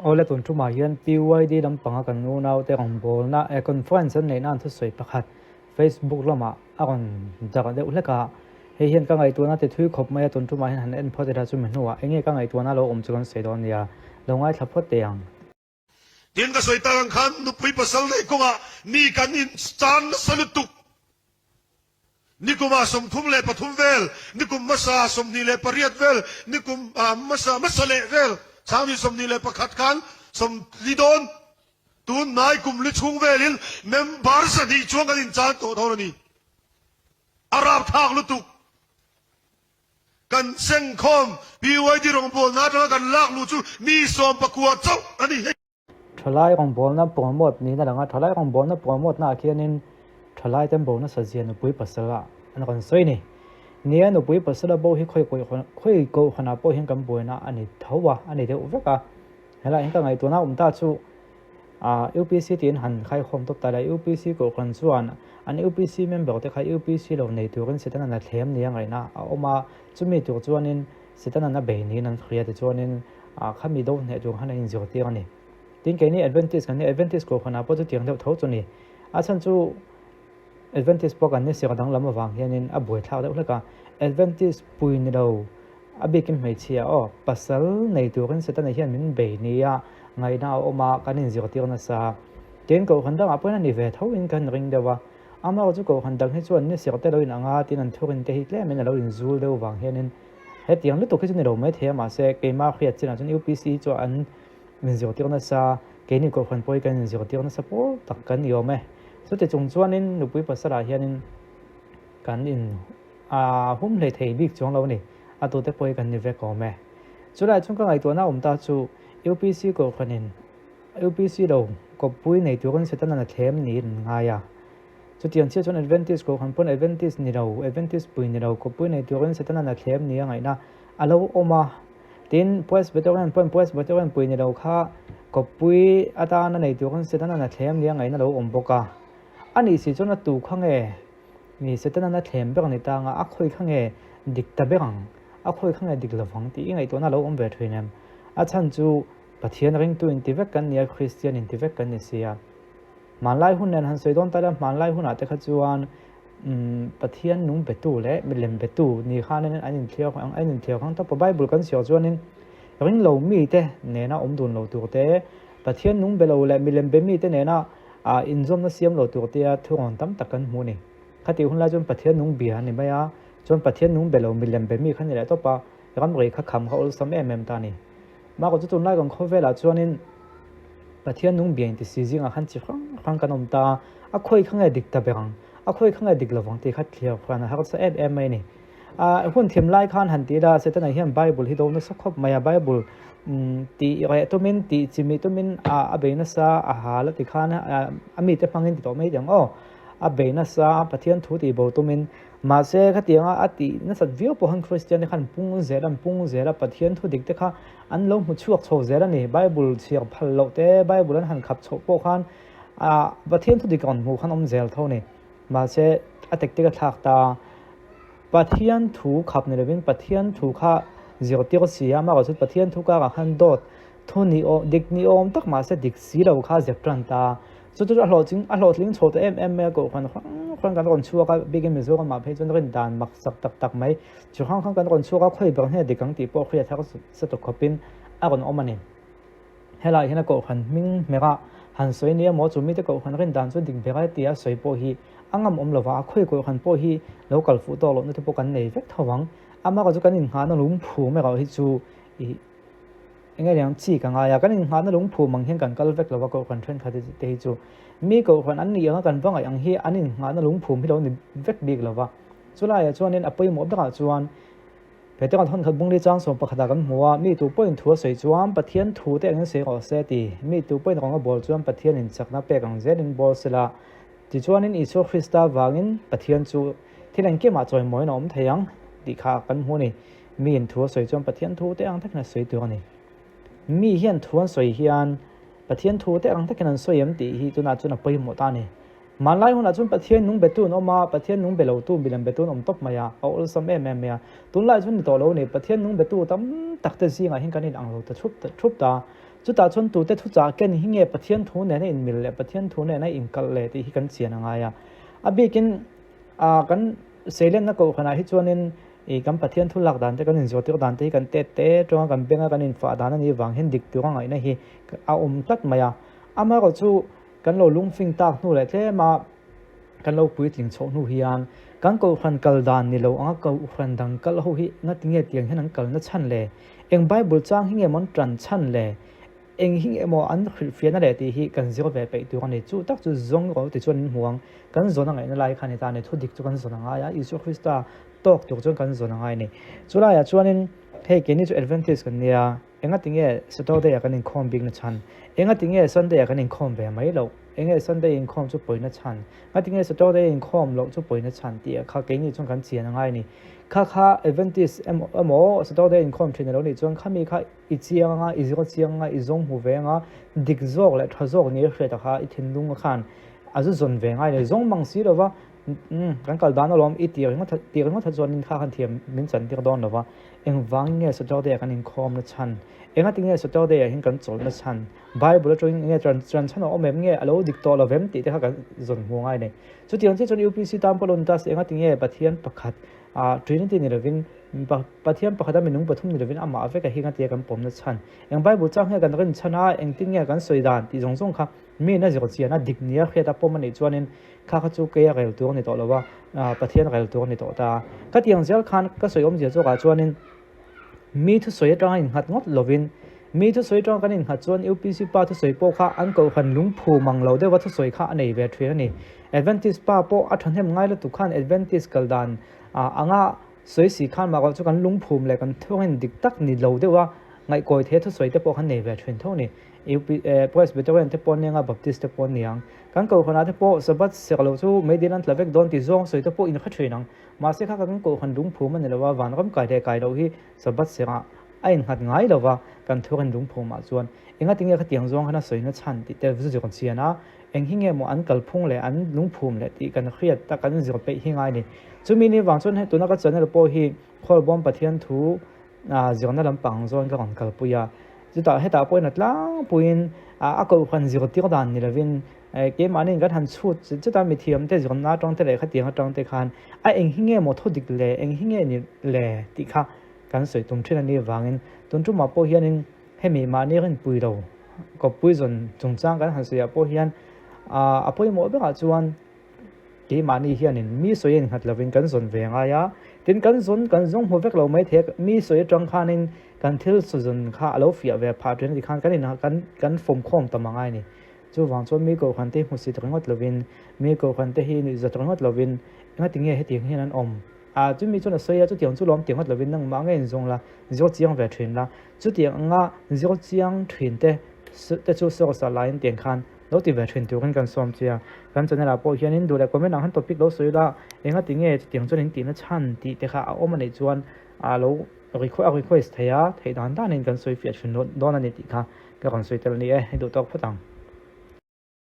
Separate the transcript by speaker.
Speaker 1: Awle tun tumah hian PYD lampanga kan unaute rawngbawlna conference an neihna an thusawi pakhat Facebook lamah a rawn darh deuh hlek a, hei hian ka ngaihtuahna ti thui khawp mai a, tun tumah hian han en phawt ila chumi hnuah enge ka ngaihtuahna lo awm chu kan sawi dawn nia, lo ngaithla phawt teh ang.
Speaker 2: Tin ka sawi tak ang khan nupui pasal neih kawngah mi kan inchan nasa lutuk. Nikumah 33 vel, nikum hmasa 28 vel, nikum hmasa hmasa leh vel 21 khan 40 dawn, tun hnai kum li chhung velin member 200 chuang kan inchan tawh dawn a ni. A rapthlak lutuk. Kan sengkhawm PYD rawngbawlna atanga kan lak luh chu mi 19 chauh a ni.
Speaker 1: Thalai rawngbawlna promote niin a lang a, thalai rawngbawlna promote naah khianin thalai te an bo nasa zia nupui pasal ah an rawn sawi a ni. Nia nupui pasal a bo hi khawi kohhranah pawh hian kan buaina a ni tho a, a ni deuh vek a. Helaiah hian ka ngaihtuahna awm ta chu ah UPC tiin han khaikhawm tawp ta la, UPC kohhran chuan an UPC member te kha UPC lo nei turin Setanan a thlem nia ngaihna a awm a, chumi tur chuanin Setanan a bei niin an hria tichuanin ah khami do hneh tur khan a inzirtir a ni. Tin keini Adventist kan ni, Adventist kohhranah pawh chutiang deuh tho chu ni. A chhan chu Adventist pawh kan ni sir danglam avang hianin a buaithlak deuh hlek a. Adventist pui ni lo a bikin hmeichhia aw pasal nei turin Setana hian min bei nia ngaihna a awm a, kan inzirtir nasa. Tin kohhran dangah pawhin a ni ve tho in kan ring deuh a. Amaherawhchu chu kohhran dang hi chuan ni sir te lo in ang a, tin an thurin te hi tlemin a lo inzul deuh vang hianin Hetiang lutuk hi chu ni lo mai thei a, mahse keimah hriat chinah chuan UPC hi chu an inzirtir nasa, keini kohhran pawh hi kan inzirtir nasa pawl tak kan ni awm e. Chuti chung chuanin nupui pasalah hianin kan in a hum hlei thei bik chuang lo a ni, a tute pawh hi kan ni vek awm e. Chulaiah chuan ka ngaihtuahna awm ta chu UPC kohhranin UPC lo kawppui nei turin Setanan a thlem niin an ngai a. Chutiang chiah chuan Adventist kohhran pawn Adventist ni lo, Adventist pui ni lo, kawppui nei turin Setanan a thlem ni a ngaihna a lo awm a. Tin, Presbyterian pawn Presbyterian pui ni lo kha kawppui atana nei turin Setanan a thlem ni a ngaihna a lo awm bawk a. A nih si chuan a tu kha nge ni Setanan a thlem ber ni ta anga a khawi kha nge dik ta ber ang, a khawi kha nge dik lovang tih i ngaihtuahna a lo awm ve thin em? A chhan chu Pathian ringtu inti vek kan ni a, Kristian inti vek kan ni si a. Hmanlai hun nen han sawi dawn ta ila, hmanlai hunah te kha chuan Pathian nung betu leh milem betu ni khanin an inthliar an inthliar hang tawp a. Bible kan chhiar chuanin ringlo mite nena awm dun lo tur te, Pathian nung be lo leh milem be mite nena inzawmna siam lo tur tia thurawn tam tak kan hmu a ni. Khatih hunlai chuan Pathian nung bia a ni mai a, chuan Pathian nung be lo milem be mi kha ni leh tawp a, ramri kha kham kha awlsam em em ta a ni. Mahkawh chu tunlai kan khawvelah chuanin Pathian nung biain ti si zingah khan chi hrang hrang kan awm ta a, a khawi kha nge dik ta ber ang, a khawi kha nge dik lovang tih kha thlir khan a harsa em em mai a ni. A hun thim lai khan han ti ila Setana hian Bible hi do nasa khawp mai a, Bible tih reh tumin tih chimih tumin a bei nasa a hal a ti khan a mite hmangin ti tawh mai ang aw, a bei nasa Pathian thu tih bo tumin Mahse, khatianga a tih nasat viau pawh khan Kristian te khan pung zel an pung zel a, Pathian thu dik te kha an lo hmu chhuak chho zel a ni. Bible chhiar phal loh te, Bible an han khap chhoh pawh khan ah Pathian thu dik rawn hmuh khan awm zel tho a ni. Mahse, a tactic a thlak ta. Pathian thu khap ni lovin Pathian thu kha zirtir si a, amaherawhchu Pathian thu karah khan dawt thu ni awm dik ni awm tak mahse dik si lo kha zep tan ta. Chu chu a hlawhtling a hlawhtling chho ta em em mai a, kohhran hrang hrang kan rawn chhuak a, bikin Mizoram ah phei chuan rin dan mak sak tak tak mai chi hrang hrang kan rawn chhuak a, khawi ber hne dik ang tih pawh hriat har sa tawk khawpin a rawn awm a ni. Helaiah hian a kohhran hming hmerah han sawi nia maw chu mite kohhran rin dan chu dik ber a tia sawi pawh hi a ngam awm lova, a khawi kohhran pawh hi lo kal fuh tawk lohna te pawh kan nei vek tho ang. Amaherawhchu kan inngahna lungphum erawh hi chu ih Eng nge niang chi ka ngai a, kan inngahna lungphum ang hian kan kal vek lo va kohhran thenkhat te hi chu mi kohhran an nih anga kan va ngaih ang hi an inngahna lungphum hi lo ni vek bik lo va. Chulaiah chuanin a pawimawh berah chuan Petera'n hawn khat bungli chang 11 ah kan hmu a, mi tu pawhin thu a sawi chuan Pathian thu te engin sawi rawh se ti, mi tu pawhin rawng a bawl chuan Pathianin chakna pek ang zelin bawl sela tichuanin Isua Krista vangin Pathian chu thil engkimah chawimawiin a awm thei ang tih kha kan hmu a ni. Miin thu a sawi chuan Pathian thu te ang takin a sawi tur a ni. Mi hian thu an sawi hian Pathian thu te ang takin an sawi em tih hi tunah chuan a pawimawh ta a ni. Hmanlai hunah chuan Pathian nung betu an awm a, Pathian nung be lotu milem betu an awm tawp mai a, a awlsam em em mai a. Tunlai chuan ni tawh lo a ni, Pathian nung betu tam tak te zingah hian kan inang lo ta thup ta thup ta. Chutah chuan tute thuchah ken hi nge Pathian thu nena inmil leh Pathian thu nena inkalh leh tih hi kan chian a ngai a. A bikin kan seilenna kohhranah hi chuanin ih kan Pathian thu lak dan te kan inzawhtir dan te hi kan tet te aṭanga kan benga kan infah dan a nih vang hian dik tura ngaihna hi a awm tlat mai a. Amaherawhchu kan lo lungfing tak hnu leh tlem a, kan lo puitling chhoh hnu hian kan kohhran kal dan ni lo anga kohhran dang kal ho hi ngati nge tiang hian an kalna chhan le? Eng Bible chang hi nge maw an tan chhan le? Eng hi nge maw an hrilhfiahna le tih hi kan zir ve peih tur a ni. Chu tak chu zawng ro ti chuan in hmu ang. Kan zawn a ngaihna lai kha a ni ta a ni. Thu dik chu kan zawn a ngai a, Isua Krista tawk tur chuan kan zawn a ngai a ni. Chu laiah chuanin hei keini chu Adventist kan nia, engati nge Saturday ah kan inkhawm bikna chhan? Engati nge Sunday ah kan inkhawm ve mai loh? Enge Sunday inkhawm chu pawina chhan? Ngati nge Saturday inkhawm loh chu pawina chhan tih ah kha keini chuan kan chian a ngai a ni. Kha kha Adventist emaw emaw Saturday inkhawm thin a lo nih chuan khami kha i chiang anga, i zir chiang anga, i zawng hmu ve anga, dik zawk leh tha zawk ni a hriat ah kha i thinlung a khan a zu zawn ve ngai a ni. Zawng mang si lova umm kan kal dan alawm i tih ringawt tih ringawt kha chuan in kha khan thiam min chan tir dawn lova. Engvangin nge Saturday ah kan inkhawm na chhan? Engati nge Saturday ah hian kan chawlh na chhan? Bible atangin enge tran tran chhan a awm em nge a lo dik tawh lo vem tih te kha kan zawn hmu ngai nei. Chutiang chiah chuan UPC tan pawh lo ni ta se engati nge Pathian pakhat ah Trinity ni lovin Pathian pakhat a minung pathum ni lovin amah vek a hi engatia kan pawmna chhan? Eng Bible chang nge kan rin chhan a engtin nge kan sawi dan tih zawng zawng kha mi in a zir chian a dik nia hriat a pawm a nih chuanin kha kha chu keia rel tur a ni tawh lo a Pathian rel tur a ni tawh ta. Khatiang zel khan ka sawi awmzia zawkah chuanin Mi thusawi atanga innghat ngawt lovin, mi thusawi atanga kan innghat chuan UPC pa thusawi pawh kha an kohhran lungphu mang lo deuha thusawi kha a nei ve thin a ni. Adventist pa pawh a thahnem ngai lutuk khan Adventist kal dan anga sawi si khan mah erawh chu kan lungphum leh kan thawngin dik tak ni lo deuha ngaihkawi thei a thusawi te pawh khan nei ve thin tho a ni. Presbyterian te pawh an nia nga Baptist te pawh an ni ang. Kan kohhranah te pawh Sabbath serh loh chu meidil an tla vek dawn tih zawng sawi te pawh in hre thin ang. Mahse kha kan kohhran lungphum a ni lo a, vanram kai leh kai loh hi Sabbath serah a innghat ngai lo va, kan thurin lungphumah chuan engati nge khatiang zawng khan a sawina chhan tih te zu zir chian a, eng hi nge maw an kalphung leh an lungphum leh tih kan hriat a kan zir peih hi ngai ni. Chumi ni vang chuan hei tuna ka channel pawh hi Khawlbawm Pathian thu zirna lampang zawn ka rawn kalpui a, chutah hetah pawhin a tlangpuiin a kohhran zirtir dan ni lovin Keimahniin kan han chhut chet a, mithiamte zirna atangte leh khatiang atangte khan a eng hi nge maw thaw dik le, eng hi nge ni le tih kha kan sawi tum thin a nih avangin tun tumah pawh hianin hemi mahni rinpui lo kawppui zawn chungchang kan han sawiah pawh hian a pawimawh berah chuan Keimahni hianin mi sawi a innghat lovin kan zawn ve ngai a, tin kan zawn kan zawng hmu vek lo mai thei a, mi sawi atang khanin kan thil zawn kha a lo fiah ve phah thin a ti khan kan in kan kan fawmkhawm tam a ngai a ni. Chuvang chuan mi kohhran te hi hmusit ringawt lovin, mi kohhran te hi nuihzat ringawt lovin engati nge hetiang hian an awm? A chumi chuan a sawi a, chutiang chu lawm ti ngawt lovin nangmah nge inzawng la, zir chiang ve thin la, chutiang anga zir chiang thin te te chu source ah laiin tiang khan Lo ti ve thin turin kan sawm che a, kan channel ah pawh hianin duh leh comment ang han topic lo sawi la, enga ti nge chutiang chuan in tihna chhan tih te kha a awm a nih chuan a lo a request thei a, theih dan danin kan sawi fiah thin dawn a ni tih kha ka rawn sawi tel a ni e, i duh tawk phawt ang.